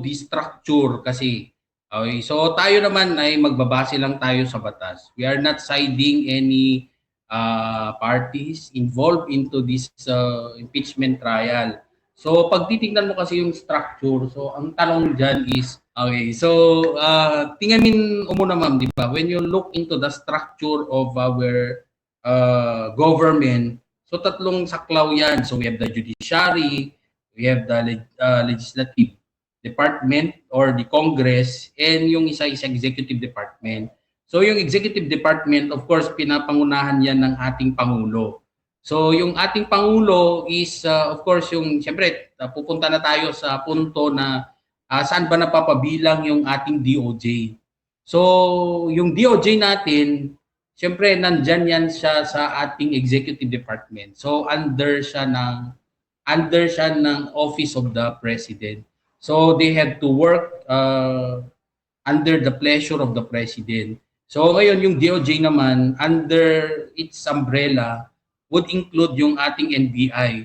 the structure kasi. Okay, so tayo naman ay magbabase lang tayo sa batas. We are not siding any parties involved into this impeachment trial. So pag titingnan mo kasi yung structure, so ang tanong dyan is, okay, so tingnan mo muna ma'am, di ba? When you look into the structure of our government, so tatlong saklaw yan. So we have the judiciary, we have the legislative department or the Congress, and yung isa is executive department. So yung executive department, of course, pinapangunahan yan ng ating Pangulo. So yung ating Pangulo is, of course, yung, siyempre, pupunta na tayo sa punto na saan ba napapabilang yung ating DOJ. So yung DOJ natin, siyempre, nandyan yan siya sa ating executive department. So under siya ng Office of the President. So they have to work under the pleasure of the President. So ngayon yung DOJ naman, under its umbrella, would include yung ating NBI.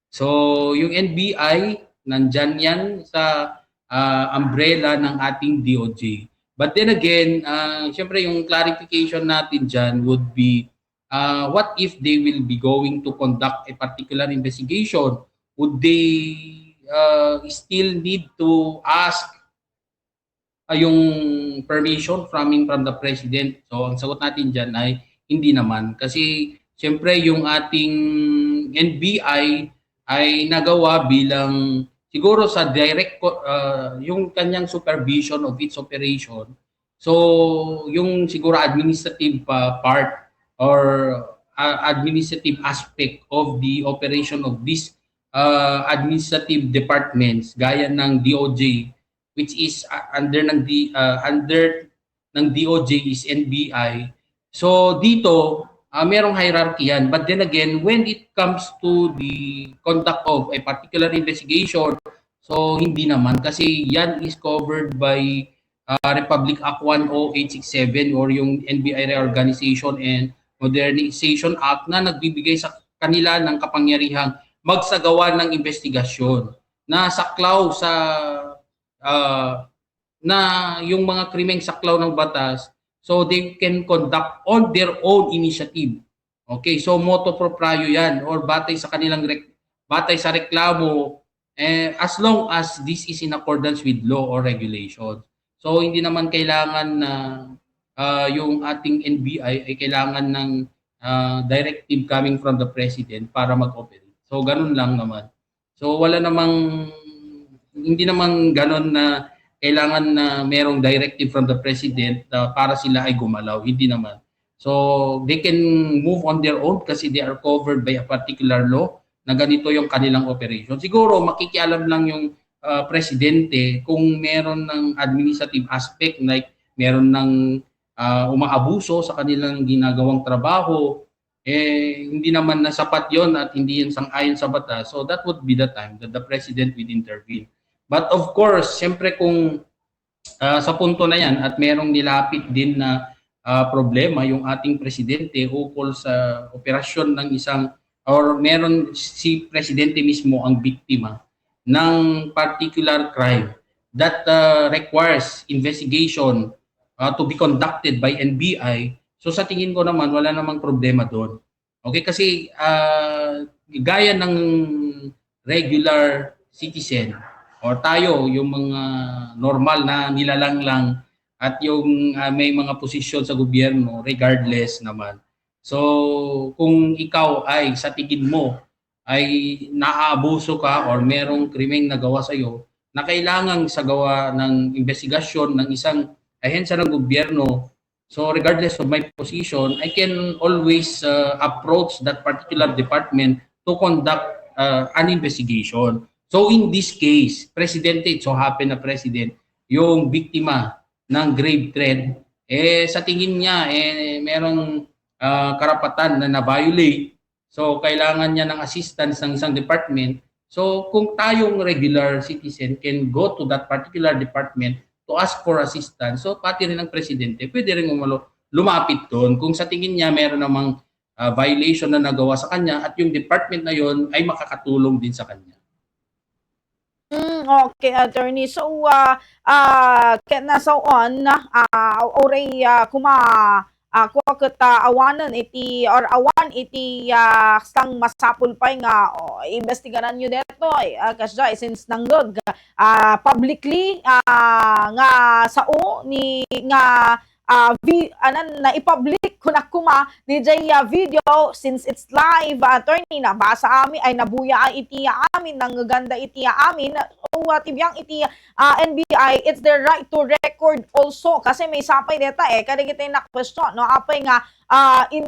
So yung NBI, nandyan yan sa umbrella ng ating DOJ. But then again, syempre yung clarification natin dyan would be, what if they will be going to conduct a particular investigation? Would they still need to ask yung permission from the President? So ang sagot natin dyan ay hindi naman. Kasi siyempre yung ating NBI ay nagawa bilang siguro sa direct yung kanyang supervision of its operation. So yung siguro administrative part or administrative aspect of the operation of this administrative departments gaya ng DOJ, which is under ng DOJ is NBI. So dito merong hierarchy yan. But then again, when it comes to the conduct of a particular investigation, so hindi naman kasi yan is covered by Republic Act 10867 or yung NBI Reorganization and Modernization Act na nagbibigay sa kanila ng kapangyarihang magsagawa ng investigasyon na saklaw sa na yung mga krimeng saklaw ng batas, so they can conduct on their own initiative. Okay, so motu proprio yan or batay sa kanilang batay sa reklamo as long as this is in accordance with law or regulations. So hindi naman kailangan na yung ating NBI ay kailangan ng directive coming from the President para mag-operate. So ganun lang naman. So wala namang hindi naman ganun na kailangan na merong directive from the President para sila ay gumalaw. Hindi naman. So they can move on their own kasi they are covered by a particular law na ganito yung kanilang operation. Siguro makikialam lang yung presidente kung meron ng administrative aspect like meron ng umaabuso sa kanilang ginagawang trabaho, hindi naman na sapat yon at hindi yan sang-ayon sa batas. So that would be the time that the president will intervene. But of course, siyempre kung sa punto na yan at merong nilapit din na problema yung ating presidente ukol sa operasyon ng isang or meron si presidente mismo ang biktima ng particular crime that requires investigation to be conducted by NBI, so sa tingin ko naman wala namang problema doon. Okay, kasi gaya ng regular citizen or tayo, yung mga normal na nilalang lang at yung may mga posisyon sa gobyerno, regardless naman. So, kung ikaw ay sa tingin mo ay naaabuso ka or merong krimeng nagawa sa iyo na kailangan sa gawa ng investigasyon ng isang ahensya ng gobyerno, so regardless of my position, I can always approach that particular department to conduct an investigation. So in this case, presidente, it so happen na president, yung biktima ng grave threat, sa tingin niya, merong karapatan na na-violate. So kailangan niya ng assistance ng isang department. So kung tayong regular citizen can go to that particular department to ask for assistance, so pati rin ang presidente, pwede rin lumapit doon kung sa tingin niya meron namang violation na nagawa sa kanya at yung department na yon ay makakatulong din sa kanya. Okay, attorney. So, nasa on, oray kuma kuha kita awanan iti or awan iti sang masapul pa nga investigaran nyo dito kasya since nanggag publicly nga sao ni nga anan na i-public ko na kuma DJ video since it's live attorney na basa amin ay nabuya iti amin nang ganda iti amin o tibyang iti NBI it's their right to record also kasi may sapay deta kada kita na question no apay nga in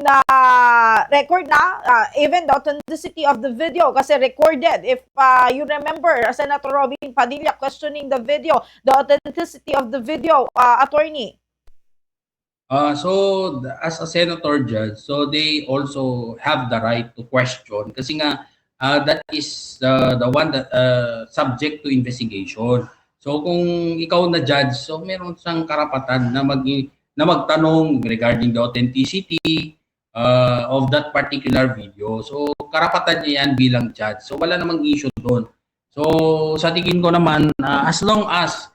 record na even the authenticity of the video kasi recorded if you remember Senator Robin Padilla questioning the video the authenticity of the video attorney. So as a senator judge, so they also have the right to question kasi nga that is the one that subject to investigation. So kung ikaw na judge, so meron siyang karapatan na magtanong regarding the authenticity of that particular video. So karapatan niya yan bilang judge. So wala namang issue doon. So sa tingin ko naman as long as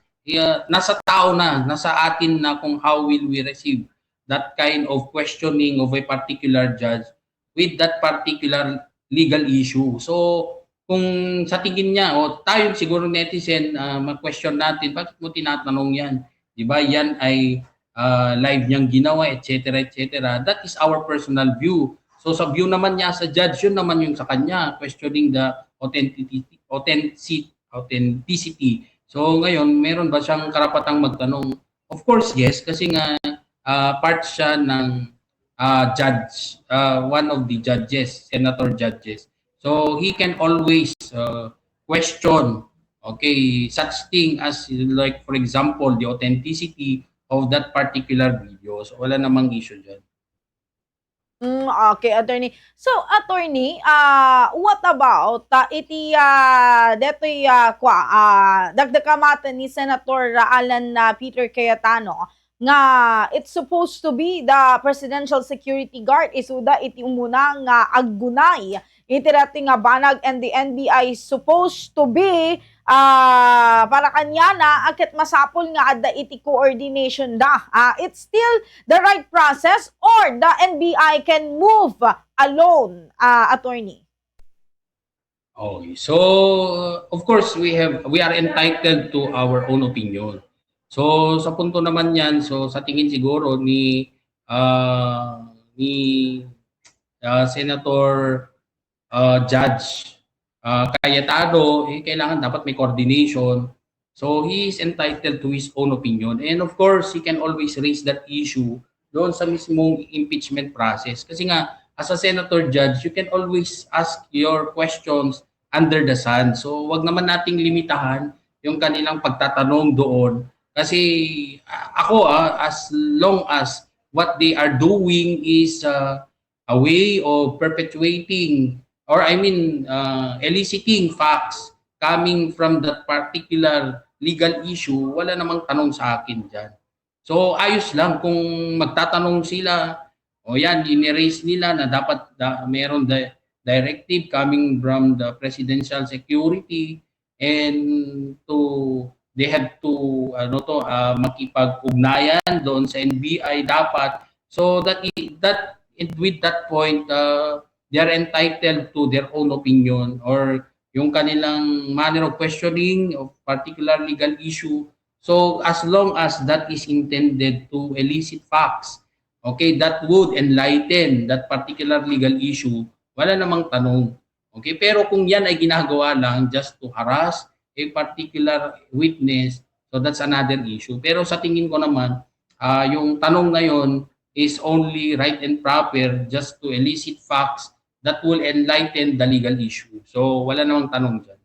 nasa tao na, nasa atin na kung how will we receive that kind of questioning of a particular judge with that particular legal issue. So, kung sa tingin niya, o tayo siguro netizen, mag-question natin, bakit mo tinatanong yan? Di ba? Yan ay live niyang ginawa, etc. etc. That is our personal view. So, sa view naman niya sa judge, yun naman yung sa kanya, questioning the authenticity. So ngayon, meron ba siyang karapatang magtanong? Of course, yes, kasi nga part siya ng judge, one of the judges, senator judges. So he can always question, okay, such thing as like for example, the authenticity of that particular video. So wala namang issue dyan. Okay, attorney. So, attorney, what about iti detoy dagdakamatan ni Senator Alan Peter Cayetano nga it's supposed to be the presidential security guard isuda iti umunang aggunay iti dating nga banag and the NBI supposed to be para kanya na akit masapol nga adda iti coordination da. It's still the right process or the NBI can move alone, attorney? Okay. So, of course, we are entitled to our own opinion. So, sa punto naman yan, so sa tingin siguro ni Senator Judge Cayetano, kailangan dapat may coordination. So he is entitled to his own opinion. And of course, he can always raise that issue doon sa mismong impeachment process. Kasi nga, as a senator judge, you can always ask your questions under the sun. So wag naman nating limitahan yung kanilang pagtatanong doon. Kasi ako, as long as what they are doing is a way of perpetuating or eliciting facts coming from that particular legal issue, wala namang tanong sa akin dyan. So ayos lang kung magtatanong sila, o yan, in-erase nila na dapat meron directive coming from the presidential security and they have to makipag-ugnayan doon sa NBI dapat. So with that point, they are entitled to their own opinion or yung kanilang manner of questioning of particular legal issue. So as long as that is intended to elicit facts, okay, that would enlighten that particular legal issue, wala namang tanong. Okay, pero kung yan ay ginagawa lang just to harass a particular witness, so that's another issue. Pero sa tingin ko naman, yung tanong ngayon is only right and proper just to elicit facts that will enlighten the legal issue. So wala namang tanong dyan.